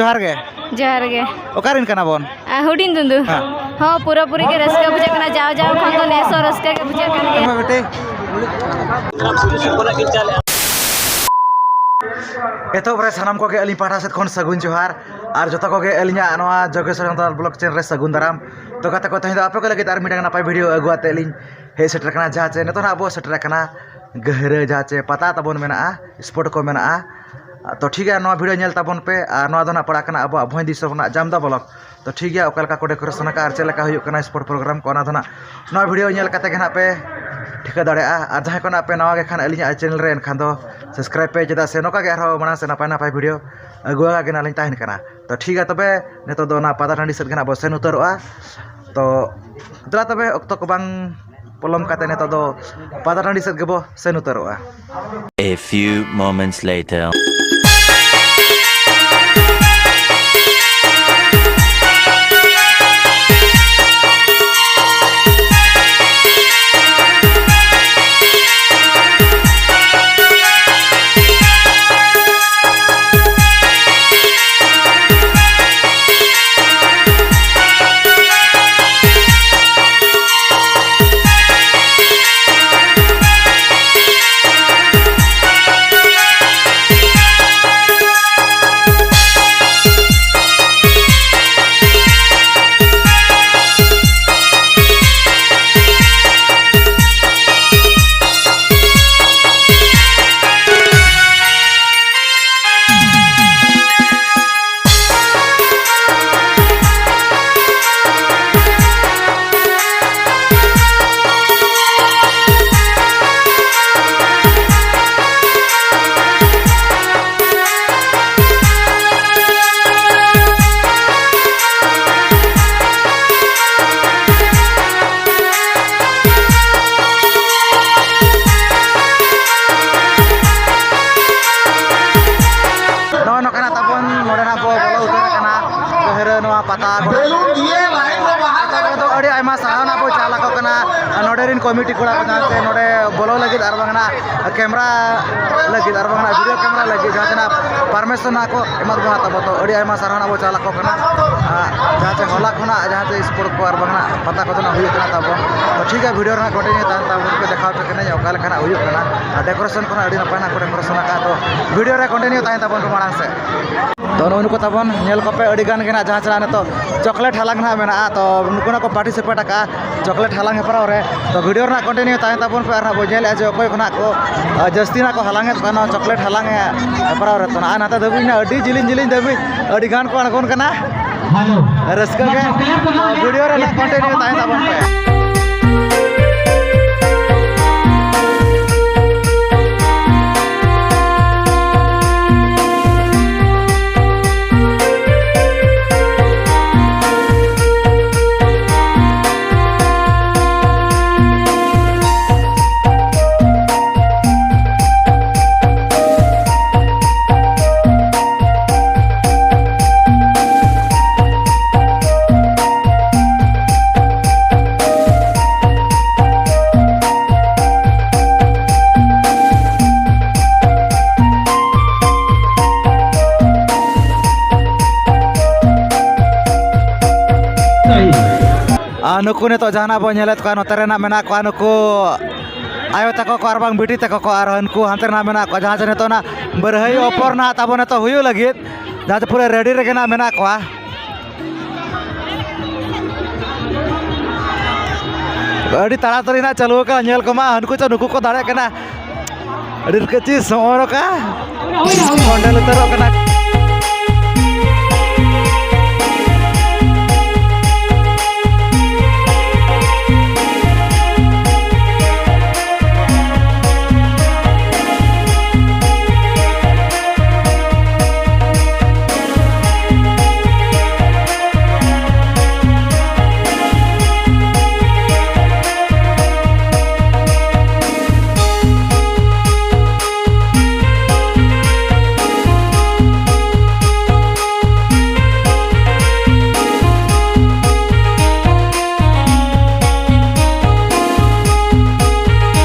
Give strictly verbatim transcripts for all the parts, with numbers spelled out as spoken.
ᱡᱚᱦᱟᱨ ᱜᱮ᱾ ᱡᱚᱦᱟᱨ ᱜᱮ᱾ ᱚᱠᱟᱨᱮᱱ ᱠᱟᱱᱟ ᱵᱚᱱ? ᱟ, ᱦᱩᱰᱤᱧ ᱫᱩᱸᱫᱩ᱾ ᱦᱮᱸ᱾ ᱦᱚᱸ, ᱯᱩᱨᱟᱹᱯᱩᱨᱤ ᱜᱮ ᱨᱟᱹᱥᱠᱟᱹ ᱵᱩᱡᱷᱟᱹᱜ ᱠᱟᱱᱟ, ᱡᱟᱣ ᱡᱟᱣ ᱠᱷᱚᱱ ᱫᱚ ᱱᱮᱥ ᱦᱚᱸ ᱨᱟᱹᱥᱠᱟᱹ ᱜᱮ ᱵᱩᱡᱷᱟᱹᱜ ᱠᱟᱱ ᱜᱮᱭᱟ᱾ ᱦᱮᱸ, ᱵᱮᱴᱤ᱾ ᱮᱛᱚᱦᱚᱵ ᱨᱮ ᱥᱟᱱᱟᱢ ᱠᱚᱜᱮ ᱟᱹᱞᱤᱧ ᱯᱟᱦᱴᱟ ᱥᱮᱫ ᱠᱷᱚᱱ ᱥᱟᱹᱜᱩᱱ ᱡᱚᱦᱟᱨ, ᱟᱨ ᱡᱚᱛᱚ ᱠᱚᱜᱮ ᱟᱹᱞᱤᱧᱟᱜ ᱱᱚᱣᱟ ᱡᱳᱜᱮᱥᱣᱚᱨ ᱥᱟᱱᱛᱟᱲ ᱵᱞᱚᱜ ᱪᱮᱱᱮᱞ ᱨᱮ ᱥᱟᱹᱜᱩᱱ ᱫᱟᱨᱟᱢ᱾ ᱛᱚ ᱜᱟᱛᱮ ᱠᱚ, ᱛᱮᱦᱮᱧ ᱫᱚ ᱟᱯᱮ ᱠᱚ ᱞᱟᱹᱜᱤᱫ ᱟᱨ ᱢᱤᱫᱴᱟᱝ ᱱᱟᱯᱟᱭ ᱵᱷᱤᱰᱤᱭᱳ ᱟᱹᱜᱩ ᱟᱛᱮ ᱞᱤᱧ ᱦᱮᱡ ᱥᱮᱴᱮᱨ ᱟᱠᱟᱱᱟ, ᱡᱟᱦᱟᱸ ᱪᱮ ᱱᱤᱛᱚᱜ ᱱᱟᱦᱟᱜ ᱟᱵᱚ ᱥᱮᱴᱮᱨ ᱟᱠᱟᱱᱟ ᱜᱟᱹᱦᱨᱟᱹ, ᱡᱟᱦᱟᱸ ᱪᱮ ᱯᱟᱛᱟ ᱛᱟᱵᱚᱱ ᱢᱮᱱᱟᱜᱼᱟ, ᱥᱯᱳᱨᱴ ᱠᱚ ᱢᱮᱱᱟᱜᱼᱟ᱾ ᱛᱚ ᱴᱷᱤᱠ ᱜᱮᱭᱟ, ᱱᱚᱣᱟ ᱵᱷᱤᱰᱤᱭᱳ ᱧᱮᱞ ᱛᱟᱵᱚᱱ ᱯᱮ, ᱟᱨ ᱱᱚᱣᱟ ᱫᱚ ᱱᱟᱜ ᱯᱟᱲᱟᱜ ᱠᱟᱱᱟ ᱟᱵᱚᱣᱟᱜ ᱵᱷᱚᱸᱡᱽ ᱫᱤᱥᱚᱢ ᱨᱮᱱᱟᱜ ᱡᱟᱢᱫᱟ ᱵᱞᱚᱠ᱾ ᱛᱚ ᱴᱷᱤᱠ ᱜᱮᱭᱟ, ᱚᱠᱟ ᱞᱮᱠᱟ ᱠᱚ ᱰᱮᱠᱳᱨᱮᱥᱚᱱ ᱟᱠᱟᱫᱼᱟ ᱟᱨ ᱪᱮᱫ ᱞᱮᱠᱟ ᱦᱩᱭᱩᱜ ᱠᱟᱱᱟ ᱥᱯᱳᱨᱴ ᱯᱨᱳᱜᱨᱟᱢ ᱠᱚ, ᱚᱱᱟ ᱫᱚ ᱱᱟᱜ ᱱᱚᱣᱟ ᱵᱷᱤᱰᱤᱭᱳ ᱧᱮᱞ ᱠᱟᱛᱮ ᱜᱮ ᱱᱟᱜ ᱯᱮ ᱴᱷᱤᱠᱟᱹ ᱫᱟᱲᱮᱭᱟᱜᱼᱟ᱾ ᱟᱨ ᱡᱟᱦᱟᱸᱭ ᱠᱚ ᱱᱟᱜ ᱯᱮ ᱱᱟᱣᱟ ᱜᱮ ᱠᱷᱟᱱ ᱟᱹᱞᱤᱧᱟᱜ ᱪᱮᱱᱮᱞ ᱨᱮ, ᱮᱱᱠᱷᱟᱱ ᱫᱚ ᱥᱟᱵᱥᱠᱨᱟᱭᱤᱵᱽ ᱯᱮ, ᱪᱮᱫᱟᱜ ᱥᱮ ᱱᱚᱝᱠᱟ ᱜᱮ ᱟᱨᱦᱚᱸ ᱢᱟᱲᱟᱝ ᱥᱮᱫ ᱱᱟᱯᱟᱭ ᱱᱟᱯᱟᱭ ᱵᱷᱤᱰᱤᱭᱳ ᱟᱹᱜᱩ ᱟᱠᱟ ᱜᱮ ᱱᱟᱜ ᱞᱤᱧ ᱛᱟᱦᱮᱱ ᱠᱟᱱᱟ᱾ ᱛᱚ ᱴᱷᱤᱠ ᱜᱮᱭᱟ, ᱛᱚᱵᱮ ᱱᱤᱛᱚᱜ ᱫᱚ ᱚᱱᱟ ᱯᱟᱛᱟ ᱴᱟᱺᱰᱤ ᱥᱮᱫ ᱜᱮ ᱱᱟᱜ ᱵᱚ ᱥᱮᱱ ᱩᱛᱟᱹᱨᱚᱜᱼᱟ᱾ ᱛᱚ ᱫᱮᱞᱟ ᱛᱚᱵᱮ, ᱚᱠᱛᱚ ᱠᱚ ᱵᱟᱝ ᱯᱚᱞᱚᱢ ᱠᱟᱛᱮ ᱱᱤᱛᱚᱜ ᱫᱚ ᱯᱟᱛᱟ ᱴᱟᱺᱰᱤ ᱥᱮᱫ ᱜᱮᱵᱚ ᱥᱮᱱ ᱩᱛᱟᱹᱨᱚᱜᱼᱟ᱾ A few moments later. Committee ᱠᱚᱲᱟ ᱠᱚ ᱡᱟᱦᱟᱸ ᱪᱮ ᱱᱚᱰᱮ ᱵᱚᱞᱚ ᱞᱟᱹᱜᱤᱫ ᱟᱨ ᱵᱟᱝ ᱱᱟᱜ ᱠᱮᱢᱨᱟ ᱞᱟᱹᱜᱤᱫ ᱟᱨ ᱵᱟᱝ ᱱᱟᱜ ᱵᱷᱤᱰᱤᱭᱳ ᱠᱮᱢᱨᱟ ᱞᱟᱹᱜᱤᱫ ᱡᱟᱦᱟᱸ ᱛᱤᱱᱟᱹᱜ ᱯᱟᱨᱢᱤᱥᱚᱱ ᱱᱟᱜ ᱠᱚ ᱮᱢᱟᱫ ᱵᱚᱱᱟ ᱛᱟᱵᱚ, ᱛᱚ ᱟᱹᱰᱤ ᱟᱭᱢᱟ ᱥᱟᱨᱦᱟᱣ ᱱᱟᱜ ᱵᱚ ᱪᱟᱞ ᱟᱠᱚ ᱠᱟᱱᱟ᱾ ᱟᱨ ᱡᱟᱦᱟᱸ ᱪᱮ ᱦᱚᱞᱟ ᱠᱷᱚᱱᱟᱜ ᱡᱟᱦᱟᱸ ᱪᱮ ᱥᱯᱳᱨᱴ ᱠᱚ ᱟᱨ ᱵᱟᱝ ᱱᱟᱜ ᱯᱟᱛᱟ ᱠᱚᱫᱚ ᱱᱟᱜ ᱦᱩᱭᱩᱜ ᱠᱟᱱᱟ ᱛᱟᱵᱚ, ᱛᱚ ᱴᱷᱤᱠ ᱜᱮᱭᱟ, ᱵᱷᱤᱰᱤᱭᱳ ᱨᱮᱱᱟᱜ ᱠᱚᱱᱴᱤᱱᱤᱭᱩ ᱛᱟᱦᱮᱱ ᱛᱟᱵᱚᱱ ᱯᱮ, ᱫᱮᱠᱷᱟᱣ ᱟᱯᱮ ᱠᱟᱹᱱᱟᱹᱧ ᱚᱠᱟ ᱞᱮᱠᱟᱱᱟᱜ ᱦᱩᱭᱩᱜ ᱠᱟᱱᱟ᱾ ᱟᱨ ᱰᱮᱠᱳᱨᱮᱥᱚᱱ ᱠᱚ ᱱᱟᱜ ᱟᱹᱰᱤ ᱱᱟᱯᱟᱭ ᱱᱟᱜ ᱠᱚ ᱰᱮᱠᱳᱨᱮᱥᱚᱱ ᱟᱠᱟᱫ, ᱛᱚ ᱵᱷᱤᱰᱤᱭᱳ ᱨᱮ ᱠᱚᱱᱴᱤᱱᱤᱭᱩ ᱛᱟᱦᱮᱱ ᱛᱟᱵᱚᱱ ᱯᱮ ᱢᱟᱲᱟᱝ ᱥᱮᱫ᱾ ᱛᱚ ᱱᱩᱜᱼᱩ ᱱᱩᱠᱩ ᱛᱟᱵᱚᱱ ᱧᱮᱞ ᱠᱚᱯᱮ, ᱟᱹᱰᱤ ᱜᱟᱱ ᱜᱮ ᱱᱟᱜ ᱡᱟᱦᱟᱸ ᱪᱮ ᱱᱟᱜ ᱱᱤᱛᱚᱜ ᱪᱚᱠᱞᱮᱴ ᱦᱟᱞᱟᱝ ᱱᱟᱜ ᱢᱮᱱᱟᱜᱼᱟ, ᱛᱚ ᱱᱩᱠᱩ ᱱᱟᱜ ᱠᱚ ᱯᱟᱨᱴᱤᱥᱤᱯᱮᱴ ᱟᱠᱟᱫᱼᱟ ᱪᱚᱠᱞᱮᱴ ᱦᱟᱞᱟᱝ ᱦᱮᱯᱨᱟᱣ ᱨᱮ᱾ ᱛᱚ ᱵᱷᱤᱰᱤᱭᱳ ᱨᱮᱱᱟᱜ ᱠᱚᱱᱴᱤᱱᱤᱭᱩ ᱛᱟᱦᱮᱱ ᱛᱟᱵᱚᱱ ᱯᱮ, ᱟᱨ ᱱᱟᱜ ᱵᱚᱱ ᱧᱮᱞᱮᱫᱼᱟ ᱡᱮ ᱚᱠᱚᱭ ᱠᱷᱚᱱᱟᱜ ᱠᱚ, ᱟᱨ ᱡᱟᱹᱥᱛᱤ ᱱᱟᱜ ᱠᱚ ᱦᱟᱞᱟᱝ ᱮᱫ ᱠᱚᱣᱟ ᱱᱚᱣᱟ ᱪᱚᱠᱞᱮᱴ ᱦᱟᱞᱟᱝ ᱦᱮᱯᱨᱟᱣ ᱨᱮ᱾ ᱛᱚ ᱱᱟᱜ ᱱᱟᱛᱮ ᱫᱷᱟᱹᱵᱤᱡ ᱱᱟᱜ ᱟᱹᱰᱤ ᱡᱤᱞᱤᱧ ᱡᱤᱞᱤᱧ ᱫᱷᱟᱹᱵᱤᱡ ᱟᱹᱰᱤ ᱜᱟᱱ ᱠᱚ ᱟᱬᱜᱚᱱ ᱠᱟᱱᱟ᱾ ᱦᱮᱞᱳ᱾ ᱨᱟᱹᱥᱠᱟᱹ ᱜᱮ᱾ ᱵᱷᱤᱰᱤᱭᱳ ᱨᱮ ᱱᱟᱜ ᱠᱚᱱᱴᱤᱱᱤᱭᱩ ᱛᱟᱦᱮᱱ ᱛᱟᱵᱚᱱ ᱯᱮ᱾ ᱟᱨ ᱱᱩᱠᱩ ᱱᱤᱛᱚᱜ ᱡᱟᱦᱟᱱᱟᱜ ᱵᱚᱱ ᱧᱮᱞᱮᱫ ᱠᱚᱣᱟ, ᱱᱚᱛᱮ ᱨᱮᱱᱟᱜ ᱢᱮᱱᱟᱜ ᱠᱚᱣᱟ ᱱᱩᱠᱩ ᱟᱭᱳ ᱛᱟᱠᱚ ᱠᱚ ᱟᱨ ᱵᱟᱝ ᱵᱤᱴᱤ ᱛᱟᱠᱚ ᱠᱚ, ᱟᱨ ᱩᱱᱠᱩ ᱦᱟᱱᱛᱮ ᱨᱮᱱᱟᱜ ᱢᱮᱱᱟᱜ ᱠᱚᱣᱟ, ᱡᱟᱦᱟᱸ ᱪᱮ ᱱᱤᱛᱚᱜ ᱚᱱᱟ ᱵᱟᱹᱨᱦᱟᱹᱭ ᱚᱯᱚᱨ ᱱᱟᱦᱟᱜ ᱛᱟᱵᱚ ᱱᱤᱛᱚᱜ ᱦᱩᱭᱩᱜ ᱞᱟᱹᱜᱤᱫ, ᱡᱟᱦᱟᱸ ᱪᱮ ᱯᱩᱨᱟᱹ ᱨᱮᱰᱤ ᱨᱮᱜᱮ ᱱᱟᱦᱟᱜ ᱢᱮᱱᱟᱜ ᱠᱚᱣᱟ᱾ ᱟᱹᱰᱤ ᱛᱟᱲᱟᱛᱟᱲᱤ ᱱᱟᱦᱟᱜ ᱪᱟᱹᱞᱩ ᱟᱠᱟᱱᱟ, ᱧᱮᱞ ᱠᱚᱢᱟ ᱦᱟᱹᱱᱠᱩ ᱪᱚ ᱱᱩᱠᱩ ᱠᱚ ᱫᱟᱲᱮᱜ ᱠᱟᱱᱟ᱾ ᱟᱹᱰᱤ ᱨᱟᱹᱥᱠᱟᱹ ᱪᱮᱫ ᱥᱚᱢᱚᱭ ᱱᱚᱝᱠᱟ ᱠᱚᱸᱰᱮᱞ ᱩᱛᱟᱹᱨᱚᱜ ᱠᱟᱱᱟ᱾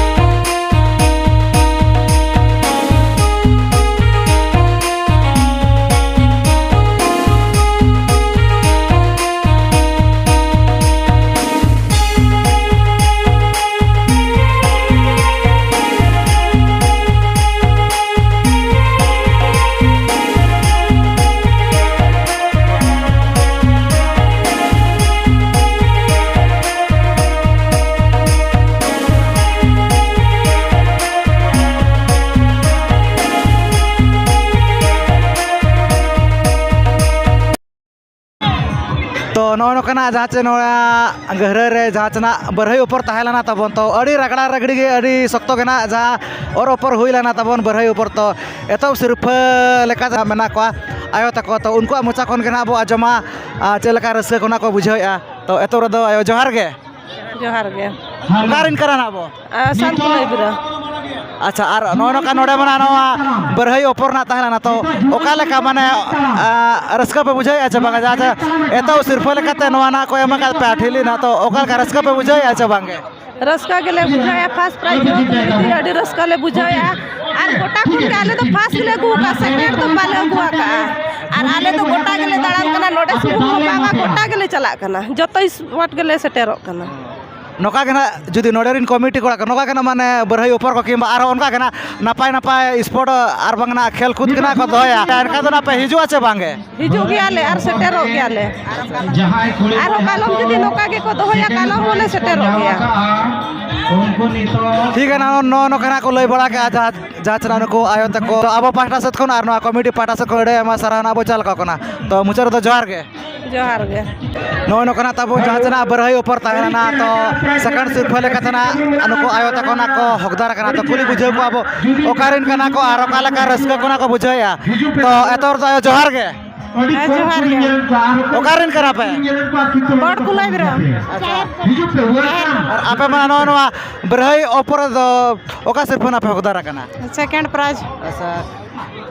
ᱱᱚᱜᱼᱚ ᱱᱚᱝᱠᱟᱱᱟᱜ ᱡᱟᱦᱟᱸ ᱪᱮ ᱱᱚᱣᱟ ᱜᱟᱹᱦᱨᱟᱹ ᱨᱮ ᱡᱟᱦᱟᱸ ᱪᱮ ᱱᱟᱜ ᱵᱟᱹᱨᱦᱟᱹᱭ ᱚᱯᱚᱨ ᱛᱟᱦᱮᱸ ᱞᱮᱱᱟ ᱛᱟᱵᱚᱱ, ᱛᱚ ᱟᱹᱰᱤ ᱨᱟᱜᱽᱲᱟ ᱨᱟᱜᱽᱲᱤ ᱜᱮ, ᱟᱹᱰᱤ ᱥᱚᱠᱛᱚ ᱜᱮ ᱱᱟᱜ ᱡᱟᱦᱟᱸ ᱚᱨ ᱚᱯᱚᱨ ᱦᱩᱭ ᱞᱮᱱᱟ ᱛᱟᱵᱚᱱ ᱵᱟᱹᱨᱦᱟᱹᱭ ᱚᱯᱚᱨ᱾ ᱛᱚ ᱮᱛᱚᱦᱚᱵ ᱥᱤᱨᱯᱷᱟᱹ ᱞᱮᱠᱟ ᱡᱟᱦᱟᱸ ᱢᱮᱱᱟᱜ ᱠᱚᱣᱟ ᱟᱭᱳ ᱛᱟᱠᱚ, ᱛᱚ ᱩᱱᱠᱩᱣᱟᱜ ᱢᱚᱪᱟ ᱠᱷᱚᱱ ᱜᱮ ᱱᱟᱜ ᱵᱚ ᱟᱸᱡᱚᱢᱟ, ᱟᱨ ᱪᱮᱫ ᱞᱮᱠᱟ ᱨᱟᱹᱥᱠᱟᱹ ᱠᱚ ᱱᱟᱜ ᱠᱚ ᱵᱩᱡᱷᱟᱹᱣᱮᱫᱼᱟ᱾ ᱛᱚ ᱮᱛᱚᱦᱚᱵ ᱨᱮᱫᱚ ᱟᱭᱳ, ᱡᱚᱦᱟᱨ ᱜᱮ᱾ ᱡᱚᱦᱟᱨ ᱜᱮ᱾ ᱚᱠᱟ ᱨᱮᱱ ᱠᱟᱱᱟ ᱱᱟᱜ ᱵᱚ? ᱟᱨ ᱥᱟᱱᱛᱩᱞᱟᱹᱭ ᱵᱤᱨᱟ᱾ ᱟᱪᱪᱷᱟ, ᱟᱨ ᱱᱚᱜᱼᱚᱭ ᱱᱚᱝᱠᱟ ᱱᱚᱰᱮ ᱢᱟ ᱱᱟᱜ ᱱᱚᱣᱟ ᱵᱟᱹᱨᱦᱟᱹᱭ ᱚᱯᱚᱨ ᱨᱮᱱᱟᱜ ᱛᱟᱦᱮᱸ ᱞᱮᱱᱟ, ᱛᱚ ᱚᱠᱟ ᱞᱮᱠᱟ ᱢᱟᱱᱮ, ᱟᱨ ᱨᱟᱹᱥᱠᱟᱹ ᱯᱮ ᱵᱩᱡᱷᱟᱹᱣᱮᱫᱼᱟ ᱪᱮ ᱵᱟᱝᱟ? ᱡᱟᱦᱟᱸ ᱪᱮ ᱮᱛᱚᱦᱚᱵ ᱥᱤᱨᱯᱷᱟᱹ ᱞᱮᱠᱟᱛᱮ ᱱᱚᱣᱟ ᱱᱟᱜ ᱠᱚ ᱮᱢ ᱟᱠᱟᱫ ᱯᱮᱭᱟ ᱴᱷᱤᱞᱤ ᱱᱟᱜ, ᱛᱚ ᱚᱠᱟ ᱞᱮᱠᱟ ᱨᱟᱹᱥᱠᱟᱹ ᱯᱮ ᱵᱩᱡᱷᱟᱹᱣᱮᱫᱼᱟ ᱪᱮ ᱵᱟᱝᱜᱮ? ᱨᱟᱹᱥᱠᱟᱹ ᱜᱮᱞᱮ ᱵᱩᱡᱷᱟᱹᱣᱮᱫᱼᱟ, first prize ᱦᱚᱸ ᱛᱩᱞᱟᱹᱣ ᱛᱮ ᱟᱹᱰᱤ ᱨᱟᱹᱥᱠᱟᱹ ᱞᱮ ᱵᱩᱡᱷᱟᱹᱣᱮᱫᱼᱟ᱾ ᱟᱨ ᱜᱚᱴᱟ ᱠᱷᱚᱱ ᱜᱮ ᱟᱞᱮ ᱫᱚ first ᱜᱮᱞᱮ ᱟᱹᱜᱩ ᱟᱠᱟᱫᱼᱟ, second ᱫᱚ ᱵᱟᱞᱮ ᱟᱹᱜᱩ ᱟᱠᱟᱫᱼᱟ᱾ ᱟᱨ ᱟᱞᱮ ᱫᱚ ᱜᱚᱴᱟ ᱜᱮᱞᱮ ᱫᱟᱬᱟᱱ ᱠᱟᱱᱟ, ᱱᱚᱰᱮ ᱥᱩᱢᱩᱝ ᱦᱚᱸ ᱵᱟᱝᱟ, ᱜᱚᱴᱟ ᱜᱮᱞᱮ ᱪᱟᱞᱟᱜ ᱠᱟᱱᱟ, ᱡᱚᱛᱚ spot ᱜᱮᱞᱮ ᱥᱮᱴᱮᱨᱚᱜ ᱠᱟᱱᱟ᱾ ᱱᱚᱝᱠᱟ ᱜᱮ ᱱᱟᱜ ᱡᱩᱫᱤ ᱱᱚᱰᱮ ᱨᱮᱱ ᱠᱚᱢᱤᱴᱤ ᱠᱚᱲᱟ ᱠᱚ ᱱᱚᱝᱠᱟ ᱜᱮ ᱱᱟᱜ ᱢᱟᱱᱮ ᱵᱟᱹᱨᱦᱟᱹᱭ ᱚᱯᱚᱨ ᱠᱚ ᱠᱤᱝᱵᱟ ᱟᱨᱦᱚᱸ ᱚᱱᱠᱟ ᱜᱮ ᱱᱟᱜ ᱱᱟᱯᱟᱭ ᱱᱟᱯᱟᱭ spot ᱟᱨ ᱵᱟᱝ ᱱᱟᱜ ᱠᱷᱮᱞ ᱠᱩᱫ ᱜᱮ ᱱᱟᱜ ᱠᱚ ᱫᱚᱦᱚᱭᱟ, ᱮᱱᱠᱷᱟᱱ ᱫᱚ ᱱᱟᱜ ᱯᱮ ᱦᱤᱡᱩᱜᱼᱟ ᱪᱮ ᱵᱟᱝᱜᱮ? ᱦᱤᱡᱩᱜ ᱜᱮᱭᱟᱞᱮ ᱟᱨ ᱥᱮᱴᱮᱨᱚᱜ ᱜᱮᱭᱟᱞᱮ᱾ ᱟᱨᱦᱚᱸ ᱠᱟᱞᱚᱢ ᱡᱩᱫᱤ ᱱᱚᱝᱠᱟ ᱜᱮᱠᱚ ᱫᱚᱦᱚᱭᱟ, ᱠᱟᱞᱚᱢ ᱦᱚᱸᱞᱮ ᱥᱮᱴᱮᱨᱚᱜ ᱜᱮᱭᱟ᱾ ᱴᱷᱤᱠ ᱜᱮᱭᱟ, ᱱᱚᱜᱼᱚ ᱱᱚᱜᱼᱚ ᱱᱚᱝᱠᱟ ᱱᱟᱜ ᱠᱚ ᱞᱟᱹᱭ ᱵᱟᱲᱟ ᱠᱮᱜᱼᱟ, ᱡᱟᱦᱟᱸ, ᱡᱟᱦᱟᱸ ᱪᱮ ᱱᱟᱜ ᱱᱩᱠᱩ ᱟᱭᱳ ᱛᱟᱠᱚ᱾ ᱛᱚ ᱟᱵᱚ ᱯᱟᱦᱴᱟ ᱥᱮᱫ ᱠᱷᱚᱱ ᱟᱨ ᱱᱚᱣᱟ ᱠᱚᱢᱤᱴᱤ ᱯᱟᱦᱴᱟ ᱥᱮᱫ ᱠᱷᱚᱱ ᱟᱹᱰᱤ ᱟᱭᱢᱟ ᱥᱟᱨᱦᱟᱣ ᱱᱟᱜ ᱵᱚ ᱪᱟᱞ ᱠᱟᱠᱚ ᱠᱟᱱᱟ᱾ ᱛᱚ ᱢᱩᱪᱟᱹᱫ ᱨᱮᱫᱚ ᱡᱚᱦᱟᱨ ᱜᱮ᱾ ᱡᱚᱦᱟᱨ ᱜᱮ᱾ ᱱᱚᱜᱼᱚᱭ ᱱᱚᱝᱠᱟᱱᱟᱜ ᱛᱟᱵᱚ ᱡᱟᱦᱟᱸ ᱛᱤᱱᱟᱹᱜ ᱵᱟᱹᱨᱦᱟᱹᱭ ᱚᱯᱚᱨ ᱛᱟᱦᱮᱸ ᱞᱮᱱᱟ, ᱛᱚ second ᱥᱤᱨᱯᱷᱟᱹ ᱞᱮᱠᱟ ᱛᱮᱱᱟᱜ ᱱᱩᱠᱩ ᱟᱭᱳ ᱛᱟᱠᱚ ᱱᱟᱜ ᱠᱚ ᱦᱚᱠᱫᱟᱨ ᱠᱟᱱᱟ᱾ ᱛᱚ ᱠᱩᱞᱤ ᱵᱩᱡᱷᱟᱹᱣ ᱠᱚᱣᱟ ᱵᱚ, ᱚᱠᱟ ᱨᱮᱱ ᱠᱟᱱᱟ ᱠᱚ ᱟᱨ ᱚᱠᱟ ᱞᱮᱠᱟ ᱨᱟᱹᱥᱠᱟᱹ ᱠᱚ ᱱᱟᱜ ᱠᱚ ᱵᱩᱡᱷᱟᱹᱣᱮᱫᱼᱟ᱾ ᱛᱚ ᱮᱛᱚᱦᱚᱵ ᱨᱮᱫᱚ ᱟᱭᱳ, ᱡᱚᱦᱟᱨ ᱜᱮ᱾ ᱦᱮᱸ, ᱡᱚᱦᱟᱨ ᱜᱮ᱾ ᱚᱠᱟ ᱨᱮᱱ ᱠᱟᱱᱟ ᱯᱮ? ᱵᱚᱲ ᱠᱩᱞᱟᱹᱭ ᱵᱨᱚ᱾ ᱟᱪᱪᱷᱟ᱾ ᱟᱨ ᱟᱯᱮ ᱢᱟ ᱱᱚᱜᱼᱚ ᱱᱚᱣᱟ ᱵᱟᱹᱨᱦᱟᱹᱭ ᱚᱯᱚᱨ ᱨᱮᱫᱚ ᱚᱠᱟ ᱥᱤᱨᱯᱷᱟᱹ ᱱᱟᱜ ᱯᱮ ᱦᱚᱠᱫᱟᱨ ᱟᱠᱟᱱᱟ? Second prize᱾ ᱟᱪᱪᱷᱟ᱾